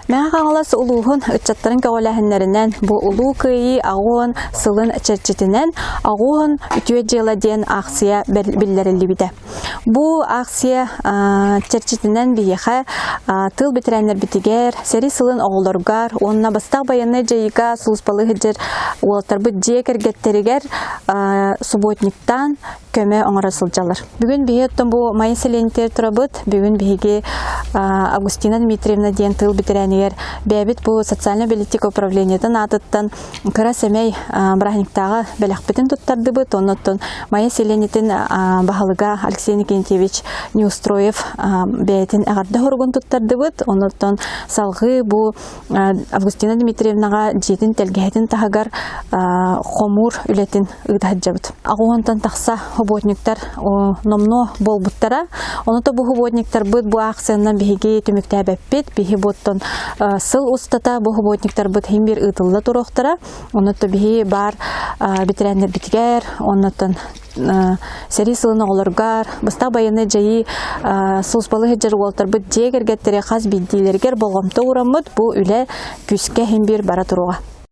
Мэҥэ Хаҥалас улууһун ыччаттарын көҕүлээһиннэринэн бу Улуу Кыайыы аҕуон сылын чэрчитинэн Аҕуон үтүө дьыала диэн аахсыйа биллэриллибитэ. Бу аахсыйа чэрчитинэн биһиэхэ тыыл бэтэрээннэрбитигэр, сэрии сылын оҕолоругар уонна бастаах байыаннай дьайыыга сулууспалыы сылдьар уолаттарбыт дьиэ кэргэттэригэр субботниктаан көмө оҥоро сылдьаллар. Бүгүн биһи оттон бу Майа сэлиэнньэтигэр турабыт. Бүгүн биһиги Августина Дмитриевна диэн тыыл бэтэрээнигэр бэйэбит бу социальнай политика управлениетын аатыттан кыра сэмэй бырааһынньыктааҕы бэлэхпитин туттардыбыт. Оннуттан Майа сэлиэнньэтин баһылыга Алексей Никитьевич Неустроев бэйэтин эҕэрдэ хоругун туттардыбыт. Оннуттан салҕыы бу Августина Дмитриевнаҕа дьиэтин тэлгэһэтин таһыгар хомуур үлэтин ыыта сылдьабыт. Аҕуһунтан тахса хобуотниктар номнуо буолбуттара. Ону то бу хобуотниктарбыт бу аахсыйанан биһиги түмүктээбэппит. Биһи буоттан сыл устата бу хобуотниктарбыт иһин биир ыытылла туруохтара. Онно то биһи баар бэтэрээннэрбитигэр, оннуттан сэрии сылын оҕолоругар, быстах байыаннай дьайыы сулууспалыы сылдьар уолаттарбыт дьиэ кэргэттэрэ хас биирдиилэригэр болҕомто уураммыт бу үлэ күүскэ иһин биир бара туруоҕа.